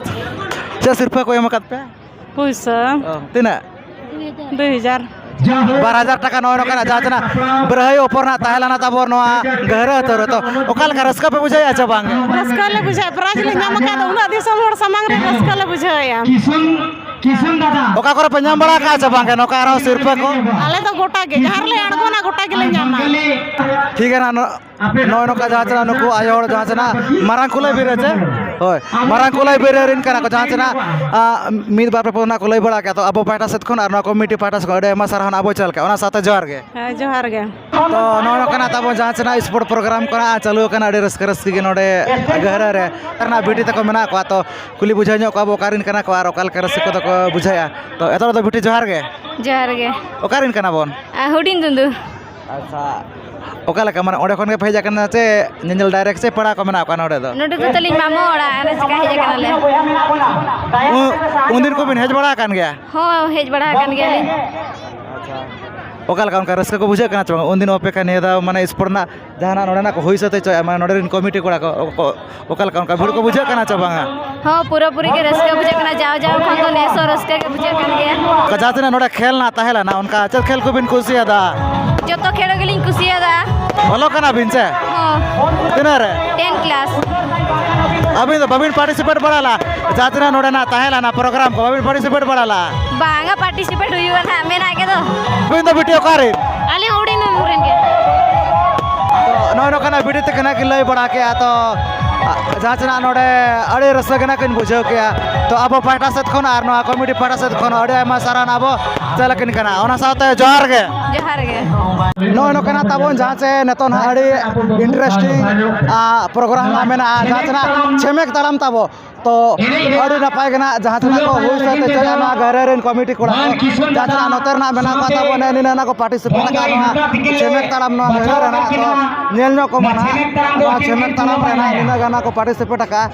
ᱪᱮᱫ ᱥᱤᱨᱯᱷᱟᱹ ᱠᱚ ᱮᱢ ᱟᱠᱟᱫ ᱯᱮ? ᱯᱩᱭᱥᱟᱹ᱾ ᱚ, ᱛᱤᱱᱟᱹᱜ? ᱫᱩᱭ ᱦᱟᱡᱟᱨ᱾ ᱵᱟᱨ ᱦᱟᱡᱟᱨ ᱴᱟᱠᱟ ᱱᱚᱜᱼᱚᱭ ᱱᱚᱝᱠᱟᱱᱟᱜ ᱡᱟᱦᱟᱸ ᱛᱤᱱᱟᱹᱜ ᱵᱟᱹᱨᱦᱟᱹᱭ ᱚᱯᱚᱨ ᱱᱟᱜ ᱛᱟᱦᱮᱸ ᱞᱮᱱᱟ ᱛᱟᱵᱚ ᱱᱚᱣᱟ ᱜᱟᱹᱦᱨᱟᱹ ᱟᱹᱛᱩ ᱨᱮ, ᱛᱚ ᱚᱠᱟ ᱞᱮᱠᱟ ᱨᱟᱹᱥᱠᱟᱹ ᱯᱮ ᱵᱩᱡᱷᱟᱹᱣᱮᱫᱼᱟ ᱪᱮ ᱵᱟᱝ? ᱨᱟᱹᱥᱠᱟᱹ ᱞᱮ ᱵᱩᱡᱷᱟᱹᱣᱮᱫᱼᱟ, prize ᱞᱮ ᱧᱟᱢ ᱟᱠᱟᱫ ᱫᱚ ᱩᱱᱟᱹᱜ ᱫᱤᱥᱚᱢ ᱦᱚᱲ ᱥᱟᱢᱟᱝ ᱨᱮ ᱨᱟᱹᱥᱠᱟᱹ ᱞᱮ ᱵᱩᱡᱷᱟᱹᱣᱮᱫᱼᱟ᱾ ᱚᱠᱟ ᱠᱚᱨᱮ ᱯᱮ ᱧᱟᱢ ᱵᱟᱲᱟ ᱟᱠᱟᱫᱼᱟ ᱪᱮ ᱵᱟᱝ ᱱᱚᱝᱠᱟ ᱟᱨᱦᱚᱸ ᱥᱤᱨᱯᱷᱟᱹ ᱠᱚ? ᱟᱞᱮ ᱫᱚ ᱜᱚᱴᱟ ᱜᱮ, ᱡᱟᱦᱟᱸ ᱨᱮᱞᱮ ᱟᱬᱜᱚᱱᱟ ᱜᱚᱴᱟ ᱜᱮᱞᱮ ᱧᱟᱢᱟ᱾ ᱴᱷᱤᱠ ᱜᱮᱭᱟ ᱱᱟᱜ, ᱱᱚ-, ᱱᱚᱜᱼᱚᱭ ᱱᱚᱝᱠᱟ ᱡᱟᱦᱟᱸ ᱪᱮ ᱱᱟᱜ ᱱᱩᱠᱩ ᱟᱭᱳ ᱦᱚᱲ ᱡᱟᱦᱟᱸ ᱪᱮ ᱱᱟᱜ ᱢᱟᱨᱟᱝ ᱠᱩᱞᱟᱹᱭ ᱵᱤᱨ ᱨᱮ ᱪᱮ? ᱦᱳᱭ, ᱢᱟᱨᱟᱝ ᱠᱚ ᱞᱟᱭᱵᱨᱮᱨᱤᱭᱟᱱ ᱠᱟᱱᱟ ᱠᱚ, ᱡᱟᱦᱟᱸ ᱪᱮ ᱱᱟᱜ, ᱟ, ᱢᱤᱫ ᱵᱟᱨ ᱯᱮ ᱯᱩᱱ ᱱᱟᱜ ᱠᱚ ᱞᱟᱹᱭ ᱵᱟᱲᱟ ᱠᱮᱫᱟ᱾ ᱛᱚ ᱟᱵᱚ ᱯᱟᱦᱴᱟ ᱥᱮᱫ ᱠᱷᱚᱱ ᱟᱨ ᱱᱚᱣᱟ ᱠᱚᱢᱤᱴᱤ ᱯᱟᱦᱴᱟ ᱥᱮᱫ ᱠᱷᱚᱱ ᱟᱹᱰᱤ ᱟᱭᱢᱟ ᱥᱟᱨᱦᱟᱣ ᱱᱟᱜ ᱵᱚ ᱪᱟᱞ ᱠᱮᱫᱟ᱾ ᱚᱱᱟ ᱥᱟᱶᱛᱮ ᱡᱚᱦᱟᱨ ᱜᱮ᱾ ᱦᱮᱸ, ᱡᱚᱦᱟᱨ ᱜᱮ᱾ ᱛᱚ ᱱᱚᱜᱼᱚ ᱱᱚᱝᱠᱟᱱᱟᱜ ᱛᱟᱵᱚ ᱡᱟᱦᱟᱸ ᱪᱮ ᱱᱟᱜ ᱥᱯᱳᱨᱴ ᱯᱨᱳᱜᱨᱟᱢ ᱠᱚ ᱱᱟᱜ ᱪᱟᱹᱞᱩ ᱟᱠᱟᱱᱟ, ᱟᱹᱰᱤ ᱨᱟᱹᱥᱠᱟᱹ ᱨᱟᱹᱥᱠᱤ ᱜᱮ ᱱᱚᱰᱮ ᱜᱷᱟᱹᱨᱟᱹ ᱨᱮ ᱟᱨ ᱱᱟᱜ ᱵᱤᱴᱤ ᱛᱟᱠᱚ ᱢᱮᱱᱟᱜ ᱠᱚᱣᱟ᱾ ᱛᱚ ᱠᱩᱞᱤ ᱵᱩᱡᱷᱟᱹᱣ ᱧᱚᱜ ᱠᱚᱣᱟ ᱵᱚ ᱚᱠᱟ ᱨᱮᱱ ᱠᱟᱱᱟ ᱠᱚ ᱟᱨ ᱚᱠᱟ ᱞᱮᱠᱟ ᱨᱟᱹᱥᱠᱟᱹ ᱠᱚᱫᱚ ᱠᱚ ᱵᱩᱡᱷᱟᱹᱣᱮᱫᱼᱟ᱾ ᱛᱚ ᱮᱛᱚᱦᱚᱵ ᱫᱚ ᱵᱤᱴᱤ ᱡᱚᱦᱟᱨ ᱜᱮ᱾ ᱡᱚᱦᱟᱨ ᱜᱮ᱾ ᱚᱠᱟ ᱨᱮᱱ ᱠᱟᱱᱟ ᱵᱚᱱ? ᱟ, ᱦᱩᱰᱤᱧ ᱫᱩᱸᱫᱩ᱾ ᱟᱪᱪᱷᱟ, ᱚᱠᱟ ᱞᱮᱠᱟ, ᱢᱟᱱᱮ ᱚᱸᱰᱮ ᱠᱷᱚᱱ ᱜᱮ ᱯᱮ ᱦᱮᱡ ᱟᱠᱟᱱᱟ ᱪᱮ ᱧᱮᱧᱮᱞ ᱰᱟᱭᱨᱮᱠᱴ ᱥᱮ ᱯᱮᱲᱟ ᱠᱚ ᱢᱮᱱᱟᱜ ᱠᱚᱣᱟ ᱱᱚᱰᱮ ᱫᱚ? ᱱᱚᱰᱮ ᱫᱚ ᱛᱟᱹᱞᱤᱧ ᱢᱟᱢᱚ ᱚᱲᱟᱜ, ᱟᱞᱮ ᱪᱮᱠᱟ ᱦᱮᱡ ᱟᱠᱟᱱᱟᱞᱮ᱾ ᱩ-, ᱩᱱᱫᱤᱱ ᱠᱚᱵᱤᱱ ᱦᱮᱡ ᱵᱟᱲᱟ ᱟᱠᱟᱱ ᱜᱮᱭᱟ? ᱦᱚᱸ, ᱦᱮᱡ ᱵᱟᱲᱟ ᱟᱠᱟᱱ ᱜᱮᱭᱟᱞᱤᱧ᱾ ᱟᱪᱪᱷᱟ, ᱚᱠᱟ ᱞᱮᱠᱟ ᱚᱱᱠᱟ ᱨᱟᱹᱥᱠᱟᱹ ᱠᱚ ᱵᱩᱡᱷᱟᱹᱜ ᱠᱟᱱᱟ ᱪᱮ ᱵᱟᱝ? ᱩᱱᱫᱤᱱ ᱚᱯᱮᱠᱷᱟ ᱱᱤᱭᱟᱹ ᱫᱷᱟᱣ ᱢᱟᱱᱮ ᱥᱯᱳᱨᱴ ᱨᱮᱱᱟᱜ ᱡᱟᱦᱟᱱᱟᱜ ᱱᱚᱰᱮᱱᱟᱜ ᱠᱚ ᱦᱩᱭ ᱥᱟᱹᱛ ᱦᱚᱪᱚᱭᱟ, ᱢᱟᱱᱮ ᱱᱚᱰᱮ ᱨᱮᱱ ᱠᱚᱢᱤᱴᱤ ᱠᱚᱲᱟ ᱠᱚ, ᱠᱚ, ᱚᱠᱟ ᱞᱮᱠᱟ ᱚᱱᱠᱟ ᱵᱷᱤᱲ ᱠᱚ ᱵᱩᱡᱷᱟᱹᱜ ᱠᱟᱱᱟ ᱪᱮ ᱵᱟᱝᱟ? ᱦᱚᱸ, ᱯᱩᱨᱟᱹᱯᱩᱨᱤ ᱜᱮ ᱨᱟᱹᱥᱠᱟᱹ ᱵᱩᱡᱷᱟᱹᱜ ᱠᱟᱱᱟ, ᱡᱟᱣ ᱡᱟᱣ ᱠᱷᱚᱱ ᱫᱚ ᱱᱮᱥ ᱦᱚᱸ ᱨᱟᱹᱥᱠᱟᱹ ᱜᱮ ᱵᱩᱡᱷᱟᱹᱜ ᱠᱟᱱ ᱜᱮᱭᱟ᱾ ᱡᱟᱦᱟᱸ ᱛᱤᱱᱟᱹᱜ ᱱᱚᱰᱮ ᱠᱷᱮᱞ ᱱᱟᱜ ᱛᱟᱦᱮᱸ ᱞᱮᱱᱟ, ᱚᱱᱠᱟ ᱪᱮᱫ ᱠᱷᱮᱞ ᱠᱚᱵᱤᱱ ᱠᱩᱥᱤᱭᱟᱫᱟ? ᱡᱚᱛᱚ ᱠᱷᱮᱞ ᱜᱮᱞᱤᱧ ᱠᱩᱥᱤᱭᱟᱫᱟ᱾ ᱚᱞᱚᱜ ᱠᱟᱱᱟ ᱵᱤᱱ ᱪᱮ? ᱦᱚᱸ᱾ ᱛᱤᱱᱟᱹᱜ ᱨᱮ? Ten class. ᱟᱹᱵᱤᱱ ᱫᱚ ᱵᱟᱹᱵᱤᱱ ᱯᱟᱨᱴᱤᱥᱤᱯᱮᱴ ᱵᱟᱲᱟ ᱞᱮᱫᱟ? ᱡᱟᱦᱟᱸ ᱛᱤᱱᱟᱹᱜ ᱱᱚᱰᱮᱱᱟᱜ ᱛᱟᱦᱮᱸ ᱞᱮᱱᱟ ᱯᱨᱳᱜᱨᱟᱢ ᱠᱚ, ᱵᱟᱹᱵᱤᱱ ᱯᱟᱨᱴᱤᱥᱤᱯᱮᱴ ᱵᱟᱲᱟ ᱞᱮᱫᱟ? ᱵᱟᱝᱟ, ᱯᱟᱨᱴᱤᱥᱤᱯᱮᱴ ᱦᱩᱭᱩᱜᱼᱟ ᱱᱟᱦᱟᱜ, ᱢᱮᱱᱟᱜ ᱜᱮᱫᱚ᱾ ᱟᱹᱵᱤᱱ ᱫᱚ ᱵᱤᱴᱤ ᱚᱠᱟ ᱨᱮᱱ? ᱟᱞᱮ ᱦᱩᱰᱤᱧ ᱢᱟᱢᱩ ᱨᱮᱱ ᱜᱮ᱾ ᱛᱚ, ᱱᱚᱜᱼᱚᱭ ᱱᱚᱝᱠᱟᱱᱟᱜ ᱵᱤᱴᱤ ᱛᱟᱹᱠᱤᱱ ᱦᱟᱸᱜ ᱠᱤᱱ ᱞᱟᱹᱭ ᱵᱟᱲᱟ ᱠᱮᱜᱼᱟ᱾ ᱛᱚ, ᱟ, ᱡᱟᱦᱟᱸ ᱪᱮ ᱱᱟᱜ ᱱᱚᱰᱮ ᱟᱹᱰᱤ ᱨᱟᱹᱥᱠᱟᱹ ᱜᱮ ᱱᱟᱜ ᱠᱤᱱ ᱵᱩᱡᱷᱟᱹᱣ ᱠᱮᱜᱼᱟ᱾ ᱛᱚ, ᱟᱵᱚ ᱯᱟᱦᱴᱟ ᱥᱮᱫ ᱠᱷᱚᱱ ᱟᱨ ᱱᱚᱣᱟ ᱠᱚᱢᱤᱴᱤ ᱯᱟᱦᱴᱟ ᱥᱮᱫ ᱠᱷᱚᱱ ᱟᱹᱰᱤ ᱟᱭᱢᱟ ᱥᱟᱨᱦᱟᱣ ᱱᱟᱜ ᱵᱚ ᱪᱟᱞ ᱟᱹᱠᱤᱱ ᱠᱟᱱᱟ᱾ ᱚᱱᱟ ᱥᱟᱶᱛᱮ ᱡᱚᱦᱟᱨ ᱜᱮ᱾ ᱡᱚᱦᱟᱨ ᱜᱮ᱾ ᱱᱚᱜᱼᱚᱭ ᱱᱚᱝᱠᱟᱱᱟᱜ ᱛᱟᱵᱚᱱ ᱡᱟᱦᱟᱸ ᱪᱮ ᱱᱤᱛᱚᱜ ᱱᱟᱜ ᱟᱹᱰᱤ interesting, ᱟ, ᱯᱨᱳᱜᱨᱟᱢ ᱱᱟᱜ ᱢᱮᱱᱟᱜᱼᱟ, ᱡᱟᱦᱟᱸ ᱪᱮ ᱱᱟᱜ ᱪᱷᱮᱢᱮᱠ ᱛᱟᱲᱟᱢ ᱛᱟᱵᱚ᱾ ᱛᱚ ᱟᱹᱰᱤ ᱱᱟᱯᱟᱭ ᱜᱮ ᱱᱟᱜ ᱡᱟᱦᱟᱸ ᱛᱤᱱᱟᱹᱜ ᱠᱚ ᱦᱩᱭ ᱥᱟᱹᱛ ᱦᱚᱪᱚᱭᱟ ᱱᱚᱣᱟ ᱜᱷᱟᱹᱨᱟᱹᱭ ᱨᱮᱱ ᱠᱚᱢᱤᱴᱤ ᱠᱚᱲᱟ ᱠᱚ, ᱡᱟᱦᱟᱸ ᱛᱤᱱᱟᱹᱜ ᱱᱚᱛᱮ ᱨᱮᱱᱟᱜ ᱢᱮᱱᱟᱜ ᱠᱚᱣᱟ ᱛᱟᱵᱚ, ᱱᱮ ᱱᱤᱱᱟᱹᱜ ᱱᱟᱜ ᱠᱚ ᱯᱟᱨᱴᱤᱥᱤᱯᱮᱴ ᱟᱠᱟᱫ ᱱᱚᱣᱟ ᱪᱷᱮᱢᱮᱠ ᱛᱟᱲᱟᱢ ᱱᱚᱣᱟ ᱢᱟᱹᱦᱱᱟᱹ ᱨᱮ ᱱᱟᱜ᱾ ᱛᱚ ᱧᱮᱞ ᱧᱚᱜ ᱠᱚ ᱢᱟ ᱱᱟᱜ, ᱱᱚᱣᱟ ᱪᱷᱮᱢᱮᱠ ᱛᱟᱲᱟᱢ ᱨᱮ ᱱᱟᱜ ᱱᱤᱱᱟᱹᱜ ᱜᱟᱱ ᱱᱟᱜ ᱠᱚ ᱯᱟᱨᱴᱤᱥᱤᱯᱮᱴ ᱟᱠᱟᱫᱼᱟ᱾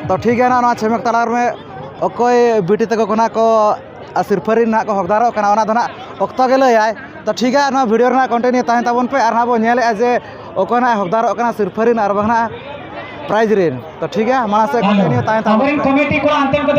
ᱛᱚ ᱴᱷᱤᱠ ᱜᱮᱭᱟ ᱱᱟᱜ, ᱱᱚᱣᱟ ᱪᱷᱮᱢᱮᱠ ᱛᱟᱲᱟᱢ ᱨᱮ ᱚᱠᱚᱭ ᱵᱤᱴᱤ ᱛᱟᱠᱚ ᱠᱷᱚᱱᱟᱜ ᱠᱚ ᱟᱨ ᱥᱤᱨᱯᱷᱟᱹ ᱨᱤᱱ ᱱᱟᱜ ᱠᱚ ᱦᱚᱠᱫᱟᱨᱚᱜ ᱠᱟᱱᱟ, ᱚᱱᱟ ᱫᱚ ᱱᱟᱜ ᱚᱠᱛᱚ ᱜᱮ ᱞᱟᱹᱭᱟᱭ᱾ ᱛᱚ ᱴᱷᱤᱠ ᱜᱮᱭᱟ, ᱱᱚᱣᱟ ᱵᱷᱤᱰᱤᱭᱳ ᱨᱮᱱᱟᱜ ᱠᱚᱱᱴᱤᱱᱤᱭᱩ ᱛᱟᱦᱮᱱ ᱛᱟᱵᱚᱱ ᱯᱮ, ᱟᱨ ᱱᱟᱜ ᱵᱚᱱ ᱧᱮᱞᱮᱜᱼᱟ ᱡᱮ ᱚᱠᱚᱭ ᱱᱟᱜ ᱦᱚᱠᱫᱟᱨᱚᱜ ᱠᱟᱱᱟ ᱥᱤᱨᱯᱷᱟᱹ ᱨᱤᱱ ᱟᱨ ᱵᱟᱝ ᱱᱟᱜ ᱯᱨᱟᱭᱤᱡᱽ ᱨᱤᱱ᱾ ᱛᱚ ᱴᱷᱤᱠ ᱜᱮᱭᱟ, ᱢᱟᱲᱟᱝ ᱥᱮᱫ ᱠᱚᱱᱴᱤᱱᱤᱭᱩ ᱛᱟᱦᱮᱱ ᱛᱟᱵᱚᱱ ᱯᱮ᱾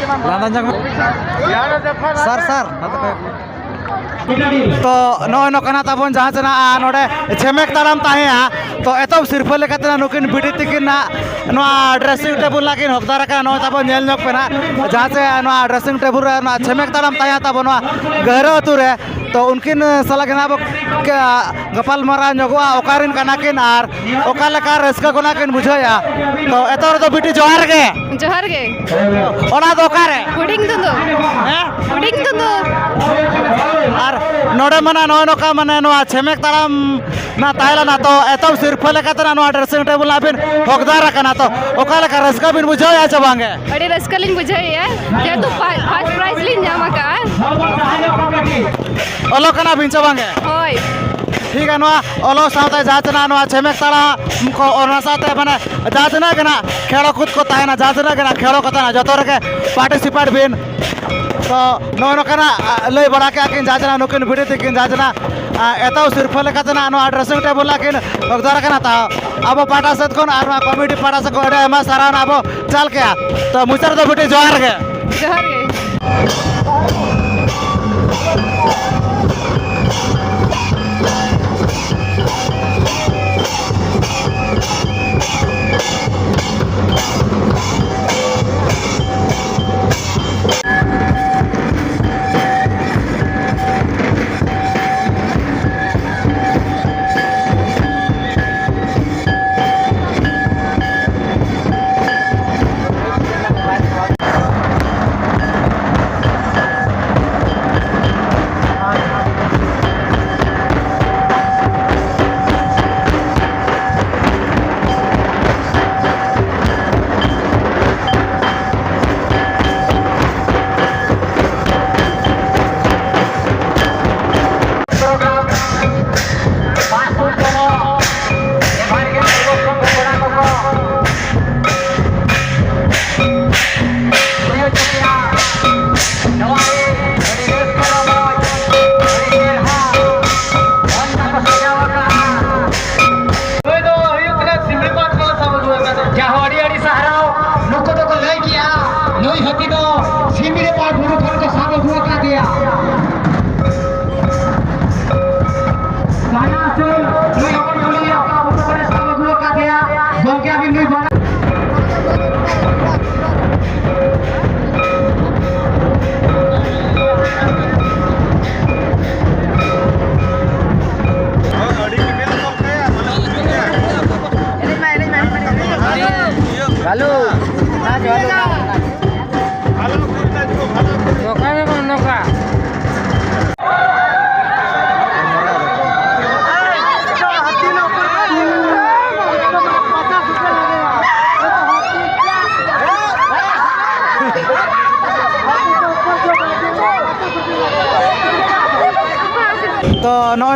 ᱞᱟᱸᱫᱟ ᱧᱚᱜ ᱢᱮ᱾ ᱥᱟᱨ, ᱥᱟᱨ, ᱱᱚᱛᱮ ᱠᱷᱚᱱ᱾ ᱛᱚ ᱱᱚᱜᱼᱚᱭ ᱱᱚᱝᱠᱟᱱᱟᱜ ᱛᱟᱵᱚᱱ ᱡᱟᱦᱟᱸ ᱪᱮᱱᱟᱜ ᱱᱚᱰᱮ ᱪᱷᱮᱢᱮᱠ ᱛᱟᱲᱟᱢ ᱛᱟᱦᱮᱸᱜᱼᱟ᱾ ᱛᱚ ᱮᱛᱚᱦᱚᱵ ᱥᱤᱨᱯᱷᱟᱹ ᱞᱮᱠᱟᱛᱮ ᱱᱩᱠᱤᱱ ᱵᱤᱴᱤ ᱛᱤᱠᱤᱱ ᱱᱟᱜ ᱱᱚᱣᱟ dressing table ᱱᱟᱜ ᱠᱤᱱ ᱦᱚᱠᱫᱟᱨ ᱟᱠᱟᱱᱟ᱾ ᱱᱚᱜᱼᱚᱭ ᱛᱟᱵᱚᱱ ᱧᱮᱞ ᱧᱚᱜ ᱯᱮ ᱱᱟᱜ, ᱡᱟᱦᱟᱸ ᱪᱮ ᱱᱚᱣᱟ dressing table ᱨᱮ ᱱᱚᱣᱟ ᱪᱷᱮᱢᱮᱠ ᱛᱟᱲᱟᱢ ᱛᱟᱦᱮᱸᱜᱼᱟ ᱛᱟᱵᱚᱱ ᱱᱚᱣᱟ ᱜᱟᱹᱦᱨᱟᱹ ᱟᱹᱛᱩ ᱨᱮ᱾ ᱛᱚ ᱩᱱᱠᱤᱱ ᱥᱟᱞᱟᱜ ᱜᱮ ᱱᱟᱜ ᱵᱚ ᱜᱟᱯᱟᱞ ᱢᱟᱨᱟᱣ ᱧᱚᱜᱚᱜᱼᱟ, ᱚᱠᱟᱨᱮᱱ ᱠᱟᱱᱟ ᱠᱤᱱ ᱟᱨ ᱚᱠᱟ ᱞᱮᱠᱟ ᱨᱟᱹᱥᱠᱟᱹ ᱠᱚ ᱱᱟᱜ ᱠᱤᱱ ᱵᱩᱡᱷᱟᱹᱣᱮᱫᱼᱟ᱾ ᱛᱚ ᱮᱛᱚᱦᱚᱵ ᱨᱮᱫᱚ ᱵᱤᱴᱤ ᱡᱚᱦᱟᱨ ᱜᱮ᱾ ᱡᱚᱦᱟᱨ ᱜᱮ᱾ ᱚᱲᱟᱜ ᱫᱚ ᱚᱠᱟᱨᱮ? ᱦᱩᱰᱤᱧ ᱫᱩᱸᱫᱩ᱾ ᱦᱮᱸ? ᱦᱩᱰᱤᱧ ᱫᱩᱸᱫᱩ᱾ ᱟᱨ ᱱᱚᱰᱮ ᱢᱟ ᱱᱟᱜ ᱱᱚᱜᱼᱚᱭ ᱱᱚᱝᱠᱟ ᱢᱟᱱᱮ ᱱᱚᱣᱟ ᱪᱷᱮᱢᱮᱠ ᱛᱟᱲᱟᱢ ᱱᱟᱜ ᱛᱟᱦᱮᱸ ᱞᱮᱱᱟ, ᱛᱚ ᱮᱛᱚᱦᱚᱵ ᱥᱤᱨᱯᱷᱟᱹ ᱞᱮᱠᱟᱛᱮ ᱱᱟᱜ ᱱᱚᱣᱟ dressing table ᱱᱟᱜ ᱵᱤᱱ ᱦᱚᱠᱫᱟᱨ ᱟᱠᱟᱱᱟ, ᱛᱚ ᱚᱠᱟ ᱞᱮᱠᱟ ᱨᱟᱹᱥᱠᱟᱹ ᱵᱤᱱ ᱵᱩᱡᱷᱟᱹᱣᱮᱫᱼᱟ ᱪᱮ ᱵᱟᱝᱜᱮ? ᱟᱹᱰᱤ ᱨᱟᱹᱥᱠᱟᱹ ᱞᱤᱧ ᱵᱩᱡᱷᱟᱹᱣᱮᱫᱼᱟ, ᱡᱮᱦᱮᱛᱩ first prize ᱞᱤᱧ ᱧᱟᱢ ᱟᱠᱟᱫᱼᱟ᱾ ᱚᱞᱚᱜ ᱠᱟᱱᱟ ᱵᱤᱱ ᱪᱮ ᱵᱟᱝᱜᱮ? ᱦᱳᱭ᱾ ᱴᱷᱤᱠ ᱜᱮᱭᱟ, ᱱᱚᱣᱟ ᱚᱞᱚᱜ ᱥᱟᱶᱛᱮ ᱡᱟᱦᱟᱸ ᱛᱤᱱᱟᱹᱜ ᱱᱚᱣᱟ ᱪᱷᱮᱢᱮᱠ ᱛᱟᱲᱟᱢ ᱠᱚ, ᱚᱱᱟ ᱥᱟᱶᱛᱮ ᱢᱟᱱᱮ ᱡᱟᱦᱟᱸ ᱛᱤᱱᱟᱹᱜ ᱜᱮ ᱱᱟᱜ ᱠᱷᱮᱞ ᱠᱩᱫ ᱠᱚ ᱛᱟᱦᱮᱱᱟ, ᱡᱟᱦᱟᱸ ᱛᱤᱱᱟᱹᱜ ᱜᱮ ᱱᱟᱜ ᱠᱷᱮᱞ ᱠᱚ ᱛᱟᱦᱮᱱᱟ, ᱡᱚᱛᱚ ᱨᱮᱜᱮ participate ᱵᱤᱱ᱾ ᱛᱚ ᱱᱚᱜᱼᱚᱭ ᱱᱚᱝᱠᱟᱱᱟᱜ, ᱟ, ᱞᱟᱹᱭ ᱵᱟᱲᱟ ᱠᱮᱫᱼᱟ ᱠᱤᱱ ᱡᱟᱦᱟᱸ ᱛᱤᱱᱟᱹᱜ ᱱᱩᱠᱤᱱ ᱵᱤᱴᱤ ᱛᱤᱠᱤᱱ ᱡᱟᱦᱟᱸ ᱛᱤᱱᱟᱹᱜ, ᱟ, ᱮᱛᱚᱦᱚᱵ ᱥᱤᱨᱯᱷᱟᱹ ᱞᱮᱠᱟᱛᱮ ᱱᱟᱜ ᱱᱚᱣᱟ dressing table ᱱᱟᱜ ᱠᱤᱱ ᱦᱚᱠᱫᱟᱨ ᱟᱠᱟᱱᱟ᱾ ᱛᱟᱣ ᱟᱵᱚ ᱯᱟᱦᱴᱟ ᱥᱮᱫ ᱠᱷᱚᱱ ᱟᱨ ᱱᱚᱣᱟ committee ᱯᱟᱦᱴᱟ ᱥᱮᱫ ᱠᱷᱚᱱ ᱟᱹᱰᱤ ᱟᱭᱢᱟ ᱥᱟᱨᱦᱟᱣ ᱱᱟᱜ ᱵᱚ ᱪᱟᱞ ᱠᱮᱜᱼᱟ᱾ ᱛᱚ ᱢᱩᱪᱟᱹᱫ ᱨᱮᱫᱚ ᱵᱤᱴᱤ ᱡᱚᱦᱟᱨ ᱜᱮ᱾ ᱡᱚᱦᱟᱨ ᱜᱮ᱾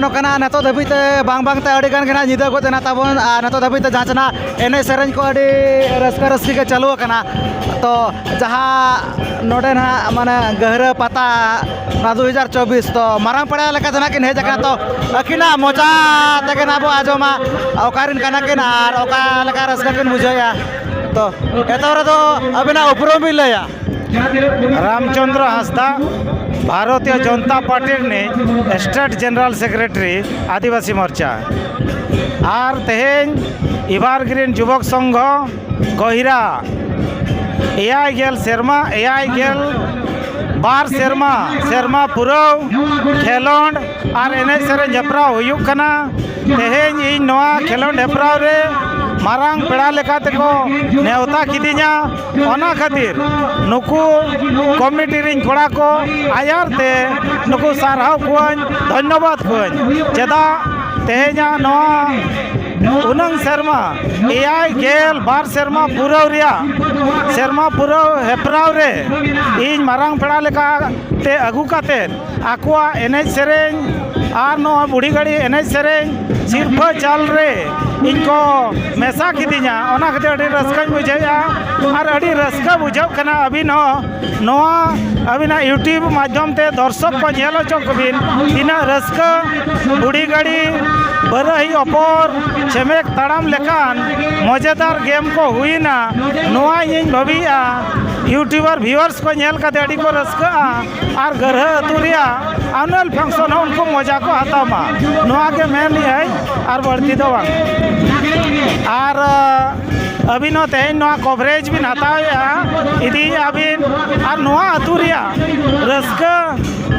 ᱱᱚᱝᱠᱟᱱᱟᱜ ᱱᱤᱛᱚᱜ ᱫᱷᱟᱹᱵᱤᱡ ᱛᱮ ᱵᱟᱝ ᱵᱟᱝ ᱛᱮ ᱟᱹᱰᱤ ᱜᱟᱱ ᱜᱮ ᱱᱟᱦᱟᱜ ᱧᱤᱫᱟᱹ ᱜᱚᱫ ᱮᱱᱟ ᱛᱟᱵᱚᱱ᱾ ᱟᱨ ᱱᱤᱛᱚᱜ ᱫᱷᱟᱹᱵᱤᱡ ᱛᱮ ᱡᱟᱦᱟᱸ ᱪᱮ ᱱᱟᱦᱟᱜ ᱮᱱᱮᱡ ᱥᱮᱨᱮᱧ ᱠᱚ ᱟᱹᱰᱤ ᱨᱟᱹᱥᱠᱟᱹ ᱨᱟᱹᱥᱠᱤ ᱜᱮ ᱪᱟᱹᱞᱩ ᱟᱠᱟᱱᱟ᱾ ᱛᱚ ᱡᱟᱦᱟᱸ ᱱᱚᱰᱮ ᱱᱟᱦᱟᱜ ᱢᱟᱱᱮ ᱜᱟᱹᱦᱨᱟᱹ ᱯᱟᱛᱟ ᱱᱚᱣᱟ ᱫᱩ ᱦᱟᱡᱟᱨ ᱪᱚᱵᱵᱤᱥ, ᱛᱚ ᱢᱟᱨᱟᱝ ᱯᱮᱲᱟ ᱞᱮᱠᱟ ᱛᱮ ᱱᱟᱦᱟᱜ ᱠᱤᱱ ᱦᱮᱡ ᱟᱠᱟᱱᱟ᱾ ᱛᱚ ᱟᱹᱠᱤᱱᱟᱜ ᱢᱚᱪᱟ ᱛᱮᱜᱮ ᱱᱟᱦᱟᱜ ᱵᱚ ᱟᱸᱡᱚᱢᱟ ᱚᱠᱟ ᱨᱮᱱ ᱠᱟᱱᱟ ᱠᱤᱱ ᱟᱨ ᱚᱠᱟ ᱞᱮᱠᱟ ᱨᱟᱹᱥᱠᱟᱹ ᱠᱤᱱ ᱵᱩᱡᱷᱟᱹᱣᱮᱫᱼᱟ᱾ ᱛᱚ ᱮᱛᱚᱦᱚᱵ ᱨᱮᱫᱚ ᱟᱹᱵᱤᱱᱟᱜ ᱩᱯᱨᱩᱢ ᱵᱤᱱ ᱞᱟᱹᱭᱟ᱾ ᱨᱟᱢᱪᱚᱸᱫᱽᱨᱚ ᱦᱟᱸᱥᱫᱟ, ᱵᱷᱟᱨᱚᱛᱤᱭᱚ ᱡᱚᱱᱚᱛᱟ ᱯᱟᱨᱴᱤ ᱨᱤᱱᱤᱡ ᱥᱴᱮᱴ ᱡᱮᱱᱟᱨᱟᱞ ᱥᱮᱠᱨᱮᱴᱟᱨᱤ, ᱟᱹᱫᱤᱵᱟᱹᱥᱤ ᱢᱳᱨᱪᱟ᱾ ᱟᱨ ᱛᱮᱦᱮᱧ ᱮᱵᱷᱟᱨᱜᱨᱤᱱ ᱡᱩᱵᱚᱠ ᱥᱚᱝᱜᱷᱚ ᱜᱚᱦᱤᱨᱟ ᱮᱭᱟᱭ ᱜᱮᱞ ᱥᱮᱨᱢᱟ, ᱮᱭᱟᱭ ᱜᱮᱞ ᱵᱟᱨ ᱥᱮᱨᱢᱟ, ᱥᱮᱨᱢᱟ ᱯᱩᱨᱟᱹᱣ ᱠᱷᱮᱞᱳᱸᱰ ᱟᱨ ᱮᱱᱮᱡ ᱥᱮᱨᱮᱧ ᱦᱮᱯᱨᱟᱣ ᱦᱩᱭᱩᱜ ᱠᱟᱱᱟ᱾ ᱛᱮᱦᱮᱧ ᱤᱧ ᱱᱚᱣᱟ ᱠᱷᱮᱞᱳᱸᱰ ᱦᱮᱯᱨᱟᱣ ᱨᱮ ᱢᱟᱨᱟᱝ ᱯᱮᱲᱟ ᱞᱮᱠᱟ ᱛᱮᱠᱚ ᱱᱮᱣᱛᱟ ᱠᱤᱫᱤᱧᱟ᱾ ᱚᱱᱟ ᱠᱷᱟᱹᱛᱤᱨ ᱱᱩᱠᱩ ᱠᱚᱢᱤᱴᱤ ᱨᱤᱱ ᱠᱚᱲᱟ ᱠᱚ ᱟᱭᱟᱨ ᱛᱮ ᱱᱩᱠᱩ ᱥᱟᱨᱦᱟᱣ ᱠᱚᱣᱟᱧ, ᱫᱷᱚᱱᱭᱚᱵᱟᱫ ᱠᱚᱣᱟᱧ᱾ ᱪᱮᱫᱟᱜ ᱛᱮᱦᱮᱧᱟᱜ ᱱᱚᱣᱟ ᱩᱱᱟᱹᱝ ᱥᱮᱨᱢᱟ, ᱮᱭᱟᱭ ᱜᱮᱞ ᱵᱟᱨ ᱥᱮᱨᱢᱟ ᱯᱩᱨᱟᱹᱣ ᱨᱮᱭᱟᱜ, ᱥᱮᱨᱢᱟ ᱯᱩᱨᱟᱹᱣ ᱦᱮᱯᱨᱟᱣ ᱨᱮ ᱤᱧ ᱢᱟᱨᱟᱝ ᱯᱮᱲᱟ ᱞᱮᱠᱟ ᱛᱮ ᱟᱹᱜᱩ ᱠᱟᱛᱮᱫ ᱟᱠᱚᱣᱟᱜ ᱮᱱᱮᱡ ᱥᱮᱨᱮᱧ ᱟᱨ ᱱᱚᱣᱟ ᱵᱩᱲᱦᱤ ᱜᱟᱹᱲᱤ ᱮᱱᱮᱡ ᱥᱮᱨᱮᱧ ᱥᱤᱨᱯᱷᱟᱹ ᱪᱟᱞ ᱨᱮ ᱤᱧ ᱠᱚ ᱢᱮᱥᱟ ᱠᱤᱫᱤᱧᱟ᱾ ᱚᱱᱟ ᱠᱷᱟᱹᱛᱤᱨ ᱟᱹᱰᱤ ᱨᱟᱹᱥᱠᱟᱹᱧ ᱵᱩᱡᱷᱟᱹᱣᱮᱫᱼᱟ ᱟᱨ ᱟᱹᱰᱤ ᱨᱟᱹᱥᱠᱟᱹ ᱵᱩᱡᱷᱟᱹᱜ ᱠᱟᱱᱟ᱾ ᱟᱹᱵᱤᱱ ᱦᱚᱸ ᱱᱚᱣᱟ ᱟᱹᱵᱤᱱᱟᱜ YouTube ᱢᱟᱫᱽᱫᱷᱚᱢ ᱛᱮ ᱫᱚᱨᱥᱚᱠ ᱠᱚ ᱧᱮᱞ ᱦᱚᱪᱚ ᱠᱚᱵᱤᱱ, ᱛᱤᱱᱟᱹᱜ ᱨᱟᱹᱥᱠᱟᱹ ᱵᱩᱲᱦᱤ ᱜᱟᱹᱲᱤ, ᱵᱟᱹᱨᱟᱹᱦᱤ ᱚᱯᱚᱨ, ᱪᱷᱮᱢᱮᱠ ᱛᱟᱲᱟᱢ ᱞᱮᱠᱟᱱ ᱢᱚᱡᱮᱫᱟᱨ ᱜᱮᱢ ᱠᱚ ᱦᱩᱭᱮᱱᱟ᱾ ᱱᱚᱣᱟ ᱤᱧᱤᱧ ᱵᱷᱟᱹᱵᱤᱭᱮᱫᱼᱟ, YouTuber viewers ᱠᱚ ᱧᱮᱞ ᱠᱟᱛᱮ ᱟᱹᱰᱤ ᱠᱚ ᱨᱟᱹᱥᱠᱟᱹᱜᱼᱟ ᱟᱨ ᱜᱟᱹᱨᱦᱟᱹ ᱟᱹᱛᱩ ᱨᱮᱭᱟᱜ annual function ᱦᱚᱸ ᱩᱱᱠᱩ ᱢᱚᱡᱟ ᱠᱚ ᱦᱟᱛᱟᱣ ᱢᱟ, ᱱᱚᱣᱟ ᱜᱮ ᱢᱮᱱ ᱞᱮᱫᱟᱹᱧ, ᱟᱨ ᱵᱟᱹᱲᱛᱤ ᱫᱚ ᱵᱟᱝ᱾ ᱟᱨ ᱟᱹᱵᱤᱱ ᱦᱚᱸ ᱛᱮᱦᱮᱧ ᱱᱚᱣᱟ coverage ᱵᱤᱱ ᱦᱟᱛᱟᱣᱮᱫᱼᱟ, ᱤᱫᱤᱭᱮᱫᱼᱟ ᱵᱤᱱ, ᱟᱨ ᱱᱚᱣᱟ ᱟᱹᱛᱩ ᱨᱮᱭᱟᱜ ᱨᱟᱹᱥᱠᱟᱹ